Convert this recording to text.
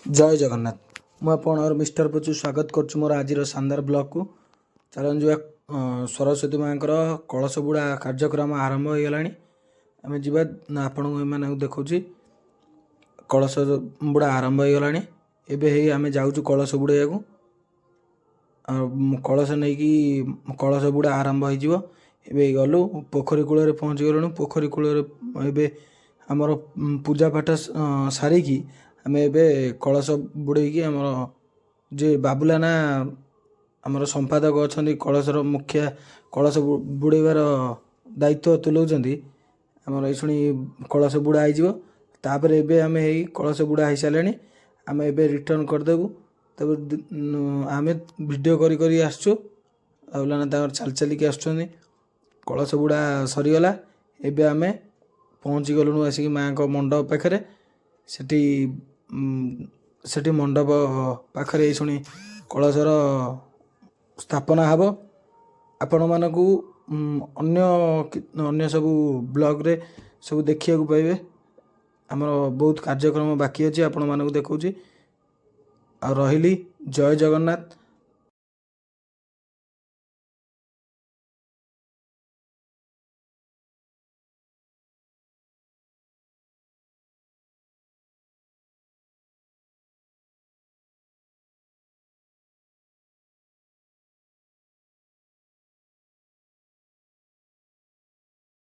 ଜୟ ଜଗନ୍ନାଥ। ମୁଁ ଆପଣଙ୍କର ମିଷ୍ଟର ପଚୁ ସ୍ୱାଗତ କରୁଛି ମୋର ଆଜିର ଶାନଦାର ବ୍ଲଗ୍କୁ। ଚାଲନ୍ତୁ ଯିବା। ସରସ୍ୱତୀ ମାଆଙ୍କର କଳସ ବୁଡ଼ା କାର୍ଯ୍ୟକ୍ରମ ଆରମ୍ଭ ହୋଇଗଲାଣି। ଆମେ ଯିବା, ଆପଣଙ୍କୁ ଏମାନଙ୍କୁ ଦେଖାଉଛି। କଳସ ବୁଡ଼ା ଆରମ୍ଭ ହୋଇଗଲାଣି। ଏବେ ହେଇ ଆମେ ଯାଉଛୁ କଳସ ବୁଡ଼େଇବାକୁ। ଆଉ କଳସ ନେଇକି କଳସ ବୁଡ଼ା ଆରମ୍ଭ ହେଇଯିବ। ଏବେ ଗଲୁ, ପୋଖରୀ କୂଳରେ ପହଞ୍ଚିଗଲୁଣୁ। ପୋଖରୀ କୂଳରେ ଏବେ ଆମର ପୂଜା ପାଠ ସାରିକି ଆମେ ଏବେ କଳସ ବୁଡ଼େଇକି, ଆମର ଯେ ବାବୁଲାନା ଆମର ସମ୍ପାଦକ ଅଛନ୍ତି, କଳସର ମୁଖିଆ, କଳସ ବୁଡ଼େଇବାର ଦାୟିତ୍ୱ ତୁଲାଉଛନ୍ତି ଆମର। ଏଇ ଶୁଣି କଳସ ବୁଡ଼ା ହେଇଯିବ। ତାପରେ ଏବେ ଆମେ ଏଇ କଳସ ବୁଡ଼ା ହେଇସାରିଲାଣି, ଆମେ ଏବେ ରିଟର୍ଣ୍ଣ କରିଦେବୁ। ତାପରେ ଆମେ ଭିଡ଼ିଓ କରି କରି ଆସୁଛୁ, ବାବୁଲାନା ତାଙ୍କର ଚାଲି ଚାଲିକି ଆସୁଛନ୍ତି। କଳସ ବୁଡ଼ା ସରିଗଲା। ଏବେ ଆମେ ପହଞ୍ଚି ଗଲୁଣୁ ଆସିକି ମାଆଙ୍କ ମଣ୍ଡପ ପାଖରେ। ସେଠି ମଣ୍ଡପ ପାଖରେ ଏଇ ଶୁଣି କଳସର ସ୍ଥାପନା ହେବ। ଆପଣମାନଙ୍କୁ ଅନ୍ୟ ଅନ୍ୟ ସବୁ ବ୍ଲଗ୍ରେ ସବୁ ଦେଖିବାକୁ ପାଇବେ। ଆମର ବହୁତ କାର୍ଯ୍ୟକ୍ରମ ବାକି ଅଛି, ଆପଣମାନଙ୍କୁ ଦେଖାଉଛି। ଆଉ ରହିଲି, ଜୟ ଜଗନ୍ନାଥ।